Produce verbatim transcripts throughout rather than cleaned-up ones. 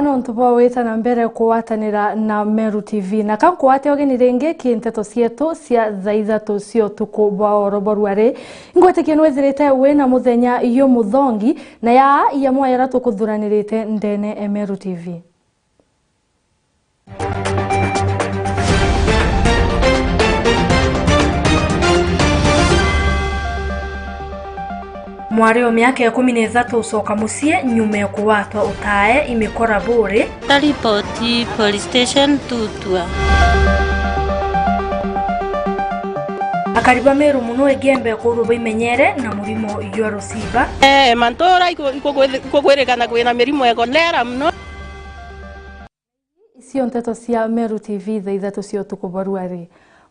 Nontu bwa wita na mbere kugwatanira na Meru T V, na ka nkwate ugeni ringi ki nteto cietu cia thaa ithatu cia utuku bwa oro bwa ruari, ingwitikia nwithirite wina muthenya jumuthongi, na ya ya mwaya uria tukuthuranirite ndene e Meru T V. Mwari o miaka ikumi na ithatu ucoka mucii nyuma ya kugwatwa utae i Mikora Buri. Ndaripoti police station Tutwa. Akari ba Meru mono Igembe kuurwa baimenyere na murimo jwa ruciba. Eh, mantu uria iku-, ikugwirikana kwina mirimo ya kolera mono. Icio nteto cia Meru T V thaa ithatu cia utuku bwa ruari.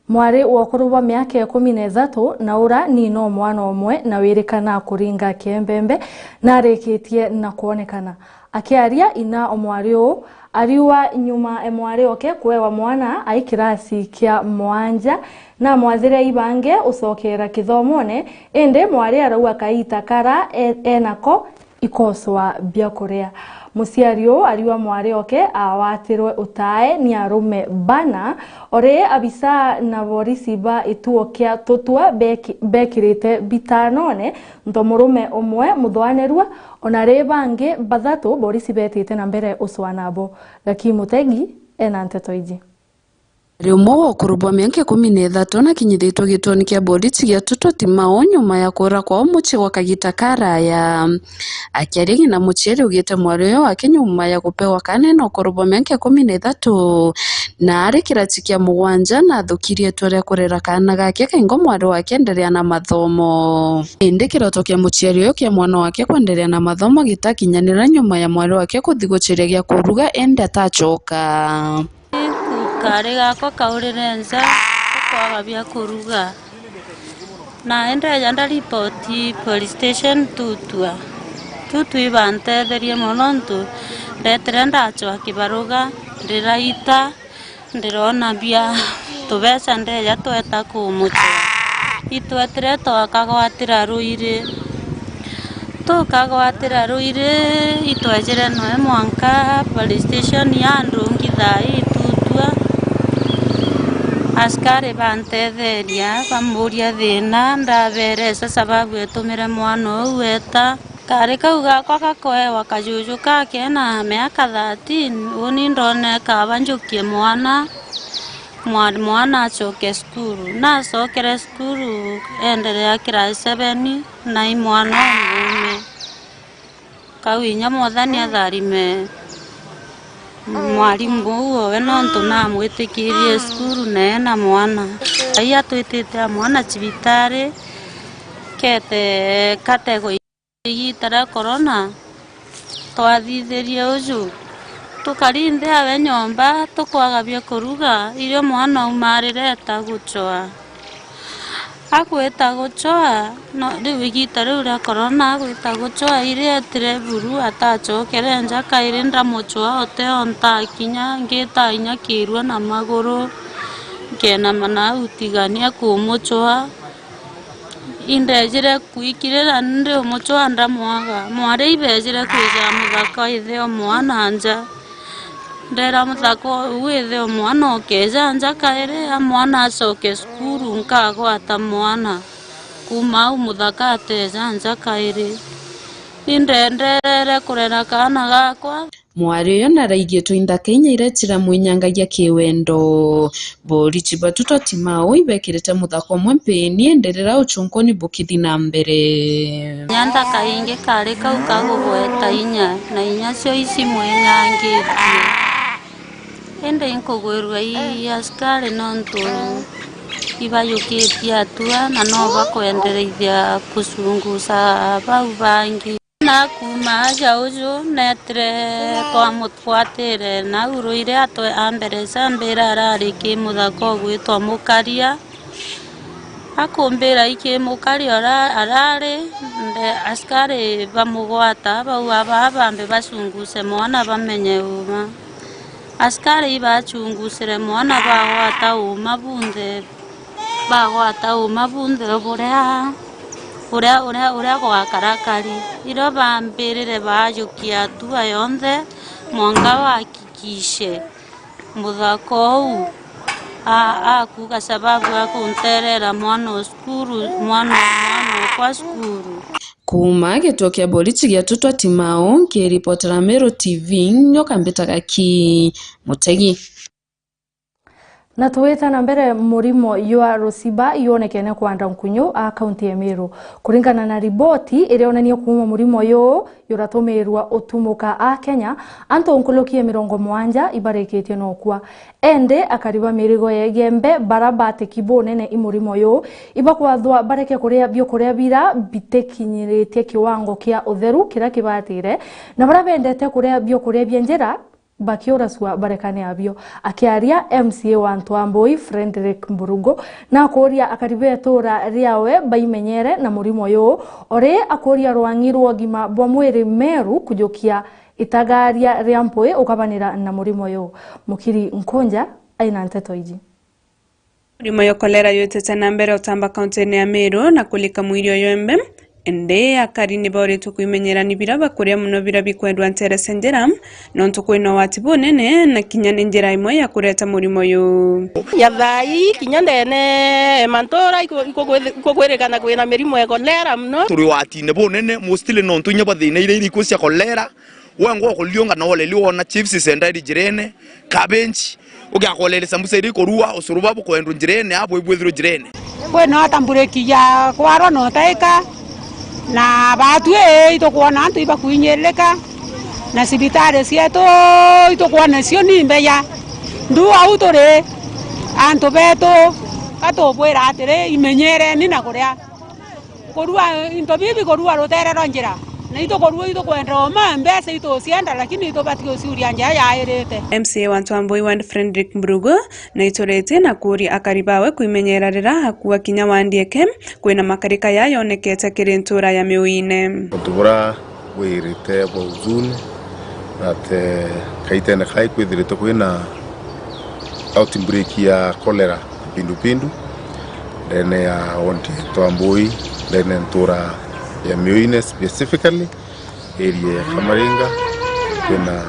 Mwari wa ukuru bwa miaka ikumi na ithatu na ura nina o mwana umwe na wirikana kuringa kiembembe na arikitie na kwonekana. Akiaria ina o mwari uu, ariua nyuma e mwari oke kuewa mwana ai kirasi kia mwanja na amwathire ibange ucokera kithomone, indi mwari arauga kaita kara e-, enako ikoswa biakuria. Muciari uu ariua mwari oke awatirwe utae ni arume bana, ori abisa na borisi ba ituo kia Tutwa beki-, bekirite bitanone, nto murume umwe muthwanirua, ona ri bangi bathatu borisi betite na mbere ucwa nabo. Gaki Mutegi ena nteto iji. Ari umwe wa ukuru bwa miaka ikumi na ithatu na akinyithitwe gituoni kia borisi gia Tutwa Timau nyuma ya kuura kwao mucii gwa kagita karaya. Akiaria ng'ina mucii ariugite mwari uyu wake nyuma ya gupewa kaana ena ukuru bwa miaka ikumi na ithatu na ari kirasi kia mugwanja na athukirie itua ria kurera kaana gake kaingo mwari wake enderea na mathomo. Indi kiroto kia muciari uyu kia mwana wake kwenderea na mathomo gitakinyanira nyuma ya mwari wake kuthi guciria gia kuruga indi atacoka. Kari gakwa kaurire nja, tukwaga bia kuruga. Na endeja ndaripoti police station Tutwa. Tutwa ibantetherie mono ntu ndetire ndacwa kibaruga, ndiraita, ndirona bia tubeca ndeja tweta kumucwa. Itwetire twakagwatira ruiri. Tukagwatira ruiri, itwejire noe mwanka police station ya Ndungi thaa ii Tutwa. Askari bantetheria, bamburia thina, ndaberesa sababu etumire mwana uu eta. Kari kau gakwa gakoewa kajuju ka kena miaka thirteen, uni ndoneka banjukie mwana, mwa-, mwana acoke cukuru. Nacokere cukuru, enderea class seven, na i mwana umume. Kau inya Mwathani atharime mwarimu uu owe, nontu namwitikirie cukuru na ena mwana. Ai atwitite a mwana cibitari, kete kategwa igita ria korona, twathithirie uju. Tukari nthi awe nyomba, tukwaga bia kuruga, irio mwana aumarire eta gucwa. Agwita gucwa, no, riu igita riu ria korona, agwita gucwa, iri etire buru, atacokere nja kairi, ndamucwa, uteo ntakinya, ngita inya kirua na maguru, nkenama nau tigania kumucwa. Indejire kwikirira ndi umucwa ndamwaga. Mwari ibejire kwija muthaka ithe o mwana nja. Ndera muthaka uu ithe o mwana okeja nja kairi, a mwana acoke cukuru, nkagwata mwana. Kuuma au muthaka ateja nja kairi. Indenderere kurera kaana gakwa. Mwari uyu naraigitwe inthaka inya iria ciramwinyangagia kiwendo. Borichi ba Tutwa Timau ibekirite muthaka umwe mpini, indi rira ucunkuni bukithi na mbere. Inya nthaka ingi kari kau kagugweta inya, na inya cio icimwinyangitie. Indi inkugwirua ii askari nontu ibayukitie atua na no bakwendereithia kucunguca bau bangi. Na kuuma aja uju neetire kwa mutwatire nau ruiri atwe ambereca ambira arari ki muthaka ugwitwa Mukaria. Akumbira iki Mukaria ora-, arari, nde-, askari bamugwata bauga baa bambe bacunguce mwana bamenye uuma. Askari ibacungucire mwana bagwata uuma bunthe. Bagwata uuma bunthe buria, uria, uria, uria gwakarakari. Irio bambirire baajukia atua yonthe, Mwanka wahakikishe muthaka uu a-, akuuga sababu ya kunterera mwana o cukuru, mwana, mwana okwa cukuru. Kuuma gituo kia borichi gia Tutwa Timau, nkiripotera Meru T V, nyoka mbitaga ki Mutegi. Na twita na mbere, murimo jwa ruciba yonekene kwa antu nkunyu a kaunti ya Meru. Kuringana na riboti iria yonania kuuma murimo juu juratumirwa utumuka a Kenya, antu nkuruki ya mirongo mugwanja ibarikitie nokua. Indi akari ba mirigo ya igembe bara batiki bunene i murimo juu, ibakwathwa bareke kuria biokuria bira bitikinyiritie kiwango kia utheru kiria kibatire, na bara bendete kuria biokuria bia njira bakiuracua barekane abio. Akiaria M C A wa Ntwambui, Frederick Mburugu, nakuuria akari ba itura riawe baimenyere na murimo juu, ori akuuria rwang'i rwa ugima bwa mwiri Meru kujukia itagaria ria mpui ukabanira na murimo juu. Mukiri Nkunja aina nteto iji. Murimo jwa kolera jwitite na mbere utamba kaunti-ini ya Meru na kulika mwiri o jwembe, indi akari ni bauritwe kwimenyera ni bira bakuria mono bira bikwendwa nteere cia njira, nontu kwina ugwati bunene na kinya ni njira imwe ya kureta murimo juu. Ya thaa ii kinya ndene mantura iku-, ikukwirikana kwina mirimo ya kolera mono. Turi ugwatine bunene, mostly nontu inya bwa thina iria iri ikuo cia kolera, wengwa ukuriunga na oleli wona chips cendairi njirene, cabbage, ugiakoleli sambusa iria ikurua, ucuru bwa bukwendwa njirene, abo ibwithirwe njirene. Kwina utamburiki ya kwarwa na utaika, na baatu ii itukwona antu ibakuinyirika, na cibitari cietu itukwona cio ni mbeya. Ndu au turi antu betu, katubwira atiri, imenyereni na kuria. Kurua into bibi, kurua rutere rwa njira. Na itukurua, itukwenda uma mbeca itucienda, lakini itubati guciuria njira yairite. M C A wa Ntwambui Ward Frederick Mburugu naituritie na kuuria akari bawe kwimenyera rira akua kinya wandi eke kwina makarika yayonekete kiri ntura ya Miuine. Untu bura bwirite bwa huzuni that, eh, kaitene kai kwithirite kwina outbreak ya cholera kipindupindu ndene ya ward ya Ntwambui, ndene ntura ya Miuine specifically, area ya Kamaringa, kwina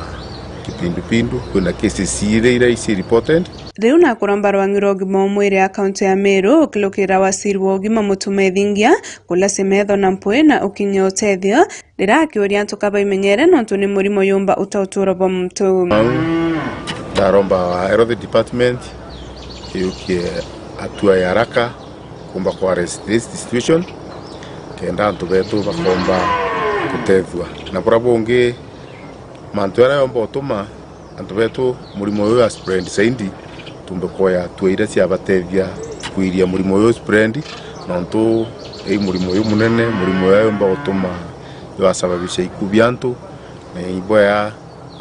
kipindupindu, kwina cases iria iria ici reported. Riu nakuromba rwang'i rwa ugima wa mwiri a kaunti ya Meru ukilukirira waziri wa ugima Mutuma Ithingia kulacia metho na mpui na ukinyia utethio, rira akiuria antu ka baimenyere nontu ni murimo yumba uta uturo bwa muntu. Au ndaromba health department yukie hatua ya haraka kumba ku arrest this situation, kenda antu betu bakomba gutethua. Na bura bungi, mantu jaria yomba utuma antu betu murimo uyu a spread zaidi, tumbe kuoya hatua iria ciabatethia kwiria murimo uyu spread, nontu i murimo uyu munene, murimo uyu yomba gutuma jwasababisha iku bia antu, na iboya,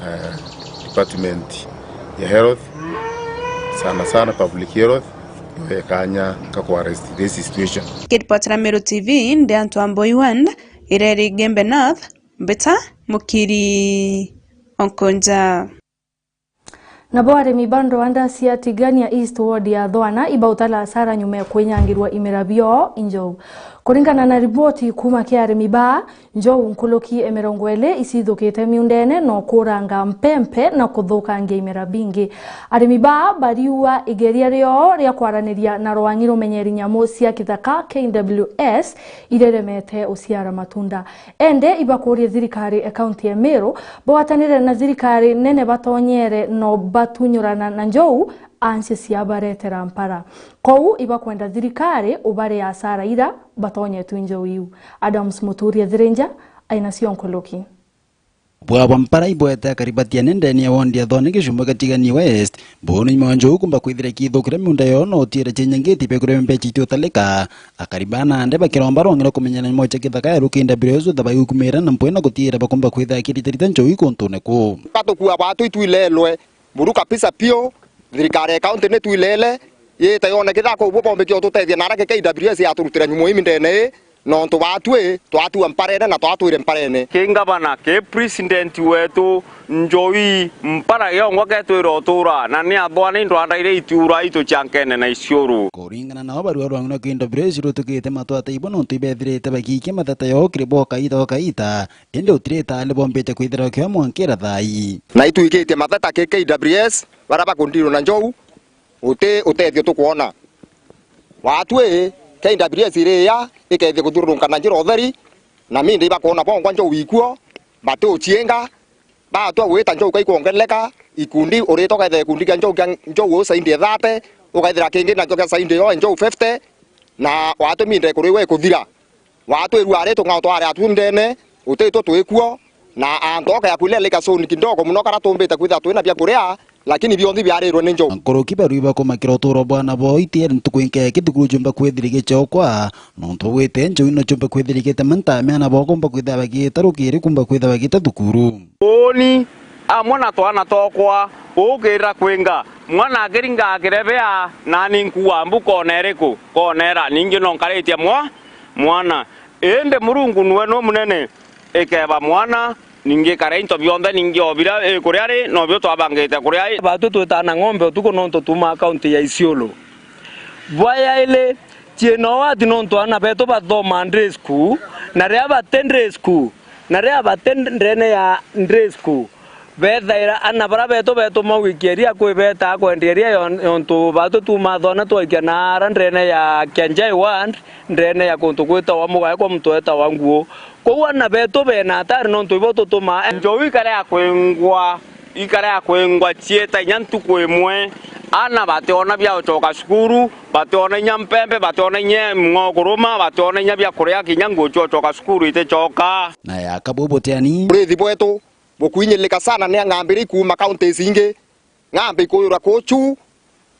eh, department ya health, sana sana public health, yoye kanya ka ku arrest this situation. Kiripotera Meru T V, ndi antu a Mboi Ward, ireri Gembe North, mbita Mukiri Onkonja. Nabo arimi ba ndwanda cia Tigania East ward ya Thwana ibautala asara nyuma ya kwinyangirwa imera bioo i njou. Kuringana na riboti kuuma ki arimi baa, njou nkuruki ya mirongo iri icithukite miundene na ukuranga mpempe na kuthukangia imera bingi. Arimi baa bariua igeria rioo ria kwaraniria na rwang'i rumenyeri nyamu cia kithaka K W S ireremete uciara matunda. Ende ibakurie thirikari e kaunti ya Meru bagwatanire na thirikari nene batonyere no batunyurana na njou ancie ciabaretera mpara. Kou ibakwenda thirikari ubare asara ira batonyetwe njou iu. Adams Muturia Thirinja aina cio nkuruki. Bwabwa mpara ibwete akari batiane ndene ya wondi ya Thone gicumba kia Tigania West, bono nyuma wa njou kumba kwithira ikithukira miunda yoo na utiira cienya ngiti bekuria mbecha itiutalika. Akari baa nande bakiromba rwang'i rwa kumenyana nyuma cia kithaka ya K W S uthabai ukumira na mpwe na gutiira bakumba kwithira akiritarita njou ikuntune kuu. Katukua batu itwilelwe buru kabisa piu, thirikari ya kaunti ni twilele, yite yone kithaka ubu bombe kio tutethia na arake K W S yaturutira nyumo imi ndene ii. nontu baatwi twatua mparene na twatwire mparene. Ki ngavana, ki president wetu, Njui, mpara yongwa ketwira utura, na ni athwani ndwanda iria itiura itu ciankene na Isiolo. Kuringana nao, barua rwang'ina ki K W S rutukite matwata ibo nontu ibethirite bagiikia mathata yoo kiri bo kaita o kaita, indi utirita ali bombite kwithira kio mwankira thai. Na itwikitie mathata ki K W S, bara bakundirwo na njou, uti utethio tukwona. Waatwi, K W S iri ya ikethia kuthiurunka na njira utheri, na mindi ibakwona bongwa njou ikuo, bati ucienga, baatwa gwita njou kaikwongerereka, ikundi urita ukethia gikundi kia njou kia njou usaindi ithate, ukethira kingi nakio kia saindi yo njou fifty, na waatwi minde kuri we kuthira. Waatwirua ari tung'ao twari atu ndene, utitwo twikuo, na antu oke akulia lika soni kidogo muno kara tumbite kwithira twina bia kuria, lakini bionthe biarirwe ni njou. Nkuruki barui bakumakira uturo bwana bo itiere ntuku inkeke thukuru jumba kwithira igicokwa, nontu bwite njou ino jumba kwithira igitema ntamea na bokumba kwithira bagita rukiri kumba kwithira bagita thukuru. Uuni amwe na twana twakwa, ukira kwinga, mwana akiringa akirebea, nani nkuua mbu kona iriku? Kona ira, ningi no nkaritie mwa-, mwana. Indi Murungu nwe nu munene, ikeba mwana, ningi ikare into bionthe, ningi o biria ikuria ri, nobio twabangite kuria i. Baatwi twitaga na ng'ombe utuku nontu tuumaa kaunti ya Isiolo. Bwa yairi, ciina ugwati nontu aana betu bathomaa day school, na riria bati day school, na riria bati ndene ya day school, bethaira aana baria betu betuma gwikia iria kwi betaa kwendia iria yon-, yontu baatwi tuumaa thona twaikia na ara ndene ya Kianjai ward, ndene ya kuntu gwitawa Mugae kwa muntu wetawa Nguo. Kwou aana betu bena atari nontu ibo tutumaa. Njou ikare ya kwingwa, ikare ya kwingwa cieta inya ntuku imwe, aana bationa bia gucoka cukuru, bationa inya mpembe, bationa inya mng'ao kuruma, bationa inya bia kuria, kinya nguo cia gucoka cukuru iticoka. Na yaka bu butiani. Urithi bwetu bukwinyirika sana ni ng'ambi iria ikuuma counties ingi. Ng'ambe ikuyura kuchu,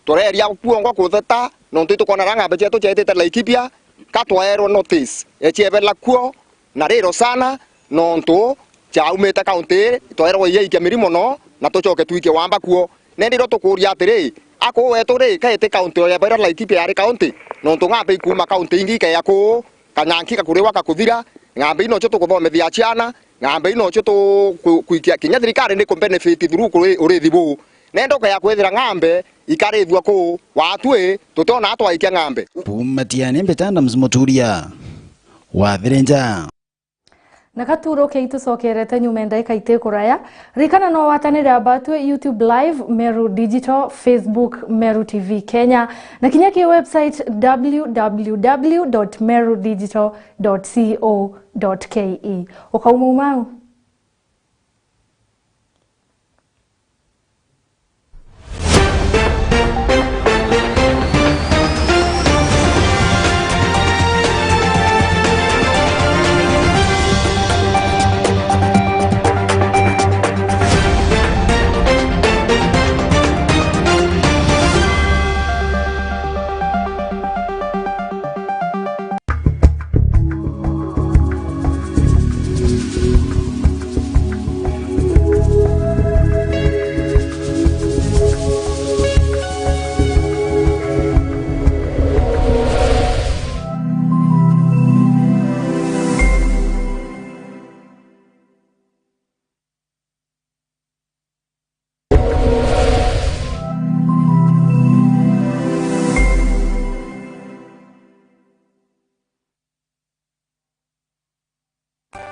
tureria kuongwa kutheta, nontu itukonaga ng'ambe cietu cietite Laikipia, ka twaerwe notice, eciebela kuo, na riro sana, nontu ciaumite kaunti ii, twaerwe iaikia mirimo no, na tucoke twikie wamba kuo. Nindi iro tukuria atiri, akuu wetu ri, kaiti kaunti o yeba iria Laikipia yari kaunti, nontu ng'ambe ikuuma kaunti ingi ikeya kuu, kanyanki gakuriwa gakuthira, ng'ambe ino cio tukuthomithia ciana, ng'ambe ino cio tu-, ku-, kwikia kinya thirikari ni ku benefit through kuri urithi buu. Nenda ukaya kwithira ng'ambe ikarithua kuu, waatwi tutiona twaikia ng'ambe. Kuuma Tiani, mbita Adams Muturia, Wathirinja. Na Katuro kei tucokerete nyuma ya ndaika iti kuraya. Ririkana no watanire abatwi YouTube Live, Meru Digital, Facebook, Meru T V Kenya, na kinya ki website w w w dot meru digital dot co dot ke. Ukauma umau.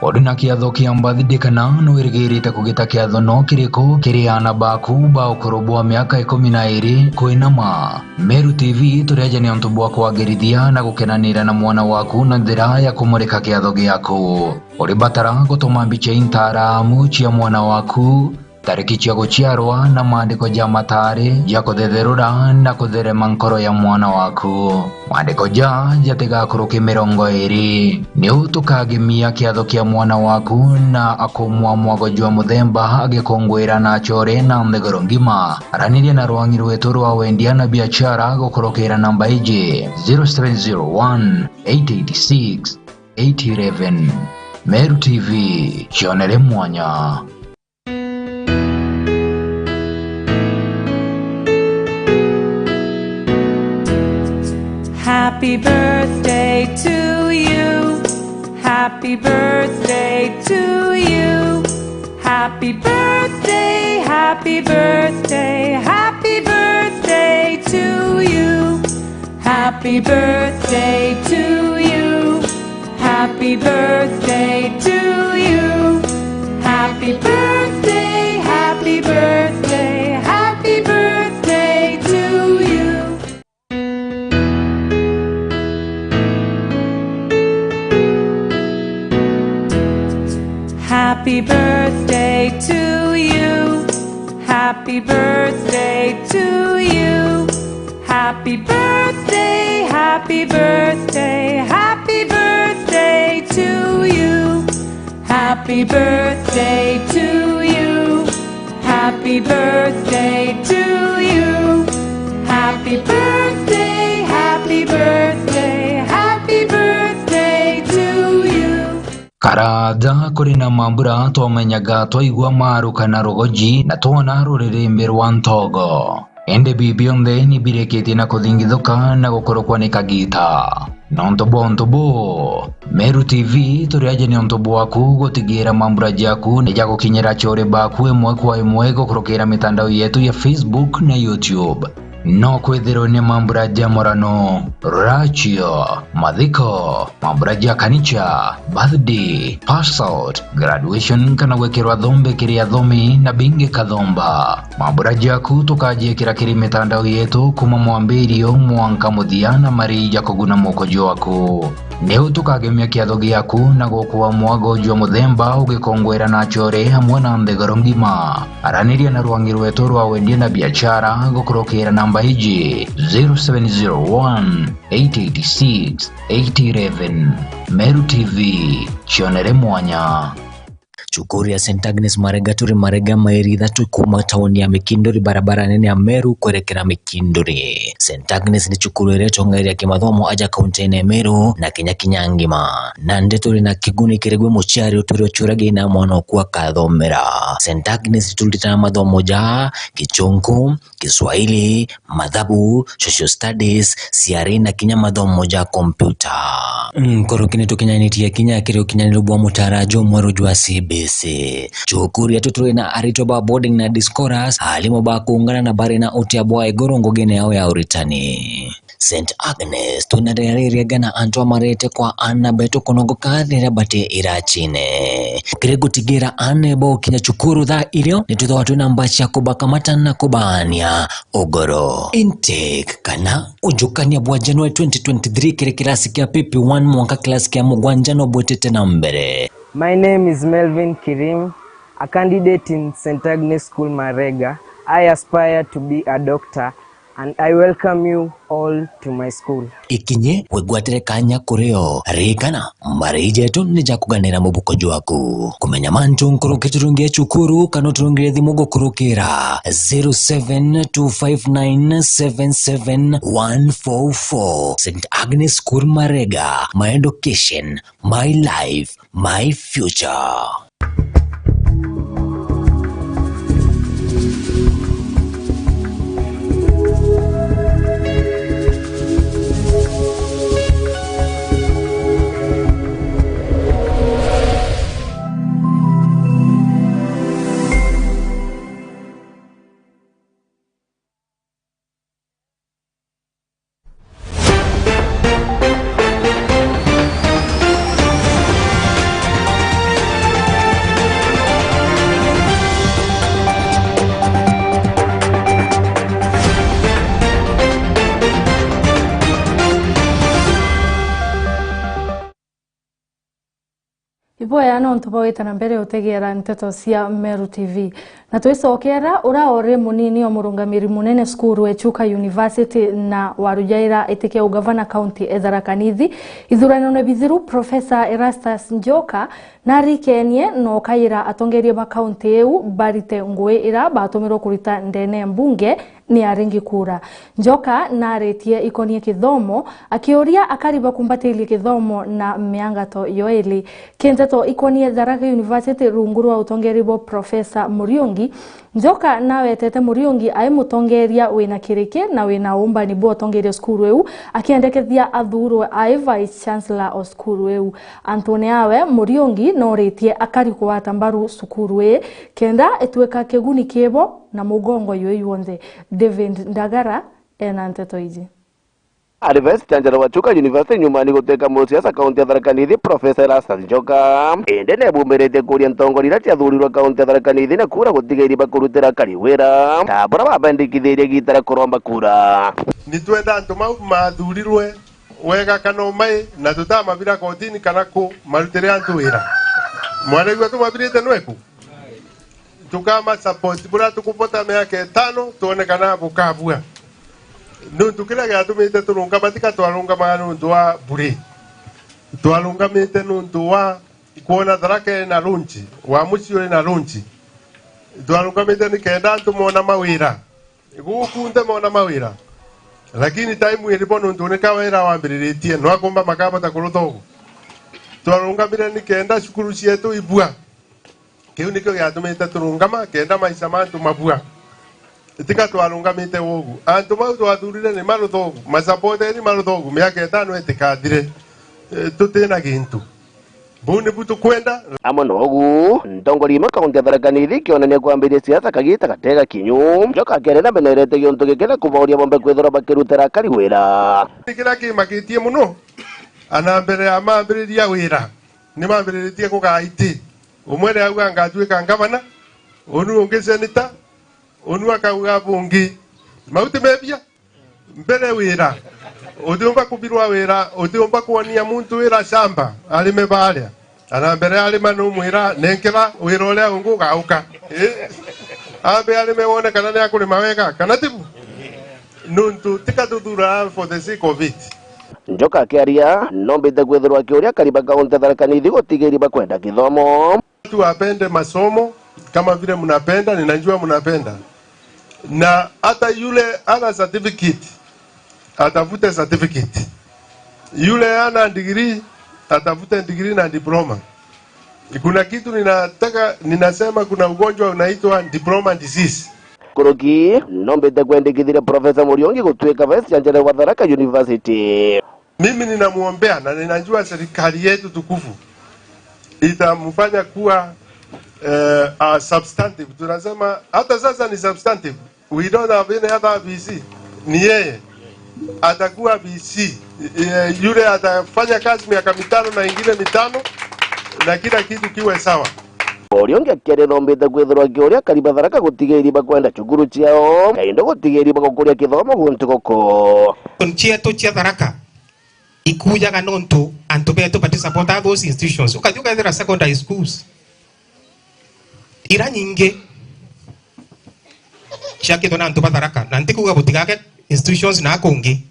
Uri na kiatho kia mbathide kana nwirigirite kugita kiatho no kiriku kiri aana baku ba ukuru bwa miaka ikumi na iri kwinama? Meru T V turiaja ni untu bwa kwagirithia na gukenanira na mwana waku na njira ya kumurika kiatho giaku. Uribatara gutuma mbicha intaramu cia mwana waku, tariki cia guciarwa na maandiko ja matari ja kuthetherura na kutherema nkoro ya mwana waku. Maandiko ja jatigakuruke mirongo iri. Niu tukagemia kiatho kia mwana waku na akumwa mwago jwa muthemba agikunguira na achore na nthiguru ngima. Araniria na rwangi rwetu rwa wendia na biachara gukurukira namba iji, zero seven zero one, eight eight six, eight eleven. Meru T V, cionere mwanya. Happy birthday to you. Happy birthday to you. Happy birthday, happy birthday, happy birthday to you. Happy birthday to you. Happy birthday to you. Happy birthday, happy birthday, happy birthday to you. Happy birthday to you. Happy birthday to you. Happy birthday, happy birthday, happy birthday to you. Happy birthday to you. Happy birthday to you. Happy birthday, happy birthday, happy birthday to you. Karaja kuri na mambura twamenyaga twaigua maruka na rugoji na twona ruririmbi rwa ntogo. Indi bibi bionthe ni birikitie na kuthingithuka na gukurukwa ni kagita. Nontu bwa untu buu, Meru T V turi aja ni untu bwaku gutigira mambura jaku ni jagukinyira acore baku imwe kwa imwe gukurukira mitandao yetu ya Facebook na YouTube. No kwithirwe ni mambura ja murano, rachio, mathiko, mambura ja kanicha, birthday, pass out, graduation kana gwikirwa thombe kiri athomi na bingi kathomba. Mambura jaku tukajiikira kiri mitandao yetu kuma mwambirio mwanka muthia na mari ja kuguna moko jwaku. Niu tukagemia kiatho giaku na gukua mwago jwa muthemba ugikongwera na acore amwe na nthiguru ngima. Araniria na rwangi rwetu rwa wendia na biachara gukurukira namba iji, zero seven zero one, eight eight six, eight eleven. Meru T V, cionere mwanya. Cukuru ya Saint Agnes Marega turi Marega, mairi ithatu kuma tauni ya Mikinduri, barabara nene ya Meru kwerekera Mikinduri. Saint Agnes ni cukuru iria itongereria kimathomo aja kaunti-ini ya Meru na Kenya kinya ngima. Nandi turi na kiguni kiri gwi muciari utwire uciuragia ina mwana oku akathomera. Saint Agnes turitana mathomo ja Gichunku, Kiswahili, mathabu, social studies, C R E na kinya mathomo ja kompyuta. Nkuruki ni tukinyanitie kinya kiri ukinyaniru bwa mutara jumweru jwa C B C. Cukuru yetu turi na aritwa ba boarding na day scholars, alimu ba kuungana na bari na utia bwa iguru ngugine yao ya uritani. Saint Agnes, twina riria riega na antu amarete kwa ana betu kunogoka riria bati irachine. Kiri gutigira ana bokinya cukuru thaa irio, nitwithagwa twina mbaci ya kubakamata na kubaania ugoro. Intake kana ujukania bwa January twenty twenty-three kiri kirasi kia P P one mwanka kirasi kia mugwanja no bwitite na mbere. My name is Melvin Kirim, a candidate in Saint Agnes School Marega. I aspire to be a doctor and I welcome you all to my school. Ikinye wigwatire kanya kurio. Ririkana, mbari jetu ni ja kuganira mubuko jwaku. Kumenya mantu nkuruki turungie cukuru kana uturungire thimu gukurukira zero seven two five nine seven seven one four four. Saint Agnes School Marega, my education, my life, my future. Iboya nontu bwa gwita na mbere utegeera nteto cia Meru T V. Na twicokera, ura uri munini o murungamiri munene cukuru e Chuka University na warujaira iti kia ugavana kaunti e Tharaka Nithi, ithuranone bithiru, Professor Erastus Njoka narikenie na ukaira atongeria ba kaunti iu barite ngui ira batumirwe kurita ndene ya mbunge ni aringi kura. Njoka naritie ikonie kithomo, akiuria akari bakumbatirie kithomo na miangato yoeli. Kinteto ikonie Tharaka University rungu rwa utongeri bwa Professor Muriungi, Njoka nawetete Muriungi ai mutongeria wina kiriki na wina umbani bwa utongeria cukuru iu, akiendekethia athuurwe ai Vice Chancellor o cukuru iu. Antune awe, Muriungi noritie akari kugwata mbaru cukuru ii, kenda itwika kiguni kibo na mugongo yui yonthe. David Ndagara ena nteto iji. Ari Vice Chancellor wa Chuka University nyuma ni gutwika musiasa kaunti ya Tharaka Nithi, Professor Erastus Njoka. Indi nebumiritie kuria ntongoria iria ciathurirwe kaunti ya Tharaka Nithi na kura gutigairi bakurutira akari wira ta bura babendikithirie igita ria kuromba kura. Ni twenda antu mau mathurirwe wega kana umai, na tutamabira kotini kana ku marutire antu wira. Mwaraigua tumabirite nweku? Tukama support buria tukuvota miaka itano, twone kana bukabua. Nuntu kiria giatumite turungama, tika twarungamaga nuntu wa bure. Twarungamite nuntu wa kwona Tharaka ina lunch, wa mucii ina lunch. Twarungamite nikenda antu mona mawira. Guku nte mona mawira. Lakini time iribo nuntu ni kawira wambiriritie, no akumba makabota kurutha ugu. Twarungamire nikenda cukuru cietu ibua. Kiu nikio giatumite turungama, kenda maisha mantu mabua. Tika twarungamite ugu. Antu mau twathurire ni maruthogu, masapoteri maruthogu, miaka itano itikathire, eh, tutina gintu. Buu nibu tukwenda. Amwe nogu, ntongoria imwe kaunti ya Tharaka Nithi ikionania kwambiria siasa kagita gatega kinyu. Njoka akiaria na benerete giuntu giki na kubauria bombe kwithirwa bakirutira akari wira. Kiria kimakitie muno, ana mbere ya mambiriria wira, ni mambiriritie kugaa iti. Umwe ni auga, "Ngatuika ngavana," unu ungi seneta, unu akauga bungi. Mau ti mebia? Mbere wira. Utiumba kubirwa wira, utiumba kwonia muntu wira shamba, arime baria. Ana mbere arima numwira, "Nenkera wira uria ungi ugauka." Eh? Ambe arime wone kana ni akurima wega, kana tibu? Nuntu tika tuthura for the sake of it. Njoka akiaria, nombite kwithirwa akiuria akari ba kaunti ya Tharaka Nithi gutigiri bakwenda kithomo. Watu wapende masomo kama vile mnapenda, ninajua mnapenda. Na hata yule ana certificate, atafute certificate. Yule ana degree, atafute degree na diploma. Kuna kitu ninataka, ninasema kuna ugonjwa unaitwa diploma disease. Kuruki, nombite kwendekithiria Professor Muriungi gutuika Vice Chancellor wa Tharaka University. Mimi ninamuombea na ninajua serikali yetu tukufu itamfanya kuwa, eh, a substantive. Tunasema hata sasa ni substantive. We don't have any other V C. Ni yeye atakuwa V C, eh, yule atafanya kazi miaka mitano na ingine mitano na kila kitu kiwe sawa. Muriungi akiaria nombite kwithirwa akiuria akari ba Tharaka gutigiri bakwenda cukuru ciao, kaindo gutigiri bagukuria kithomo guntu guku. Cietu cia Tharaka ikujaga nontu antu betu bati support those institutions. Ukathi ukethira secondary schools ira nyingi ciakitwe na antu ba Tharaka, na ntikuga butigage institutions na kungi,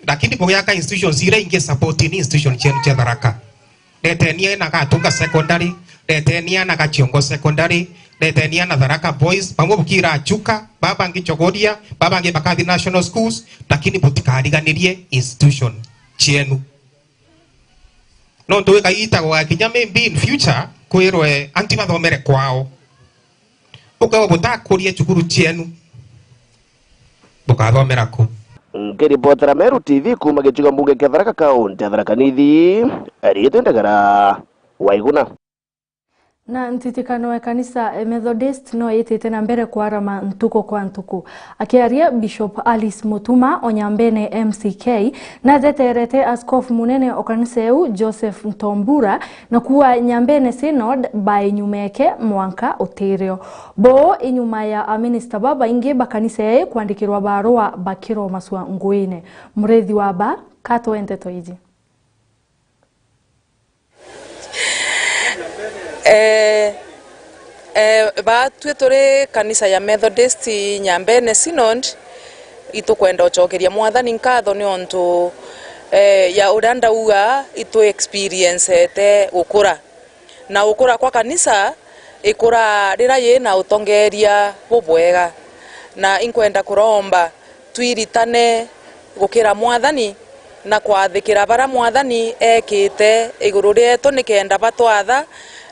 lakini bugiaka institutions ira ingi, support ni institution cienu cia Tharaka. Reteni ana Gatunga Secondary, reteni ana Gachiongo Secondary, reteni ana Tharaka Boys, bamwe bukira Chuka, babangi Chogoria, babangi bakathi national schools, lakini butikariganirie institution cienu. Nontu wikagiita gugakinya maybe in future kwirwe anti bathomere kwao. Ukewa butakurie cukuru cienu, bukathomera ku. Nkiripotera Meru T V kuuma gicigo mbunge kia Tharaka, kaunti ya Tharaka Nithi, Eriete Ndagara, Waiguna. Na ntitikano ya kanisa ya Methodist no yitite na mbere kwarama ntuku kwa ntuku. Akiaria, Bishop Alice Mutuma o Nyambene M C K natheterete askofu munene o kanisa iu Joseph Ntombura na kuuga Nyambene Synod bainyumeke mwanka utirio. Bo inyuma ya aminista babaingi ba kanisa ii kwandikirwa barua bakiromasua nguine. Murithi wa ba katwe nteto iji. Eh, eh, batwi turi kanisa ya Methodist Nyambene Synod, itukwenda ucokeria Mwathani nkatho niuntu, eh, ya uria ndauga itu experiencete gukura. Na gukura kwa kanisa ikura riria yina utongeria bubwega. Na inkwenda kuromba twiritane gukira Mwathani na kwathikira bara Mwathani ekite iguru rietu, nikenda batwatha,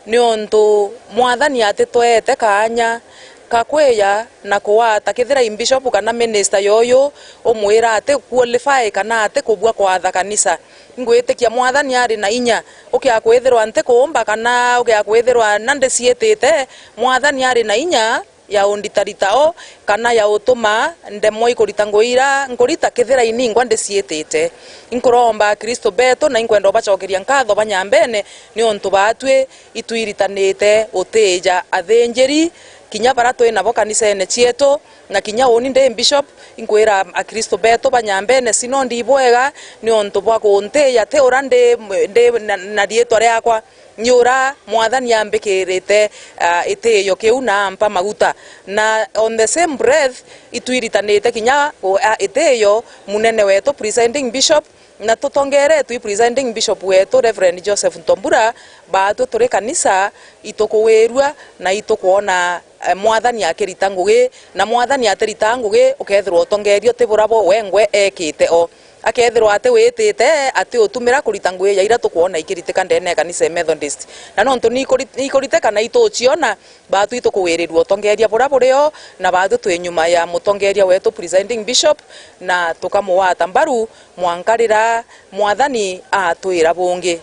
niuntu Mwathani atitweete kaanya ka kwija na kuwata kethira i bishop kana minister yoyu umwira ati qualify kana ati kubua kwatha kanisa. Ingwitikia Mwathani ari na inya, ukia kwithirwa nti kuumba kana ukia kwithirwa na ndiciitite, Mwathani ari na inya ya unditarita o, kana ya utuma ndemwa ikurita ngugi ira nkurita kethira iningwa ndiciitite. Inkuromba Akristo betu na inkwenda ubacokeria nkatho ba Nyambene niuntu baatwi itwiritanite utiija athinjiri kinya bara twi nabo kanisene cietu, na kinya uni ndi bishop, inkwira Akristo betu ba Nyambene sinondi ibwega niuntu bwa kuntiija ti ura ndi, ndi na, na riitwa riakwa, ni ura Mwathani ambikirite, ah, itiio kiu na ampa maguta. Na on the same breath, itwiritanite kinya, ah, itiio munene wetu, presiding bishop, na tutongeeretwe i presiding bishop wetu, Reverend Joseph Ntombura, baatwi turi kanisa, itukuwirua na itukwona, eh, Mwathani akirita ngugi, na Mwathani atirita ngugi, ukethirwa utongeerio ti bura bo wengwe ekite o. Akethirwa ati witite, ati utumira kurita ngugi ja ira tukwona ikiritika ndene ya kanisa ya Methodist. Na nontu ni ikuri-, ni ikuriteka na ituciona, baatwi itukuwirirua utongeeria bura buri o, na baatwi twi nyuma ya mutongeeria wetu, presiding bishop, na tukamuwata mbaru mwanka rira Mwathani atwira bungi.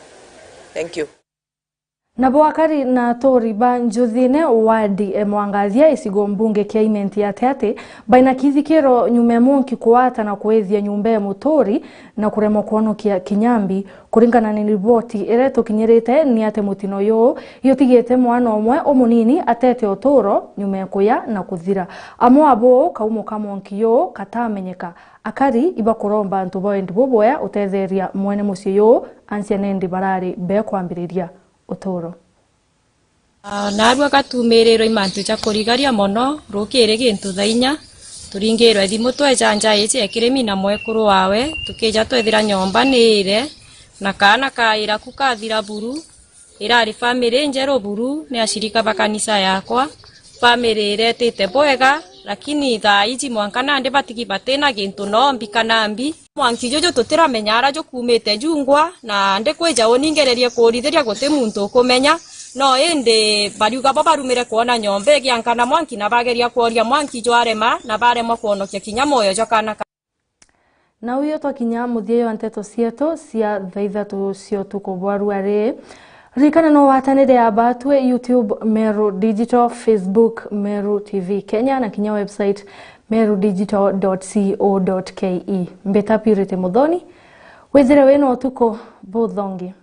Thank you. Nabo akari na aturi ba Njuthine, wadi e Mwangathia, icigo mbunge kia Imenti ya Tiati, baina kithikiro nyuma ya mwanki kuwata na kwithia nyumba ya muturi na kuremwa kwonokia kinya mbi. Kuringana na riboti iria itukinyirite, ni ati mutino juu jutigite mwana umwe umunini atete uturo nyuma ya kuya na kuthira. Amwe abo kaumo ka mwanki juu katamenyeka. Akari ibakuromba antu ba wendi bubwea utetheria mwene mucii juu, ansia nendi barari bekwambiriria uturo. Ah, naarua gatumirirwe i mantu ja kurigaria mono, rukiri gintu thaa inya, turingirwe thimu tweja nja iji ya kirimi na mwekuru wawe, tukija twethira nyomba ni ire, na kaana kaira ku kathira buru. Irari family injeru buru, ni ashirika ba kanisa yakwa. Family iretite bwega, lakini thaa iji mwanka nandi batigi batina gintu no mbi kana mbi. Mwanki juju tutiramenya ara jukumite jungwa, na ndikwija uningererie kuurithiria guti muntu ukumenya. No indi bariuga bo barumire kwona nyomba igiankana mwanki na bageria kworia mwanki jwarema, na baremwa kwonokia kinya mwoyo jwa kaana ka. Na uyo twakinya muthia jwa nteto cietu cia thaa ithatu cia utuku bwa rua ri. Ririkana no watanire abatwe YouTube Meru Digital, Facebook Meru T V Kenya, na kinya website meru digital dot co dot ke. Mbita Purity Muthoni, withire wina utuku buthongi.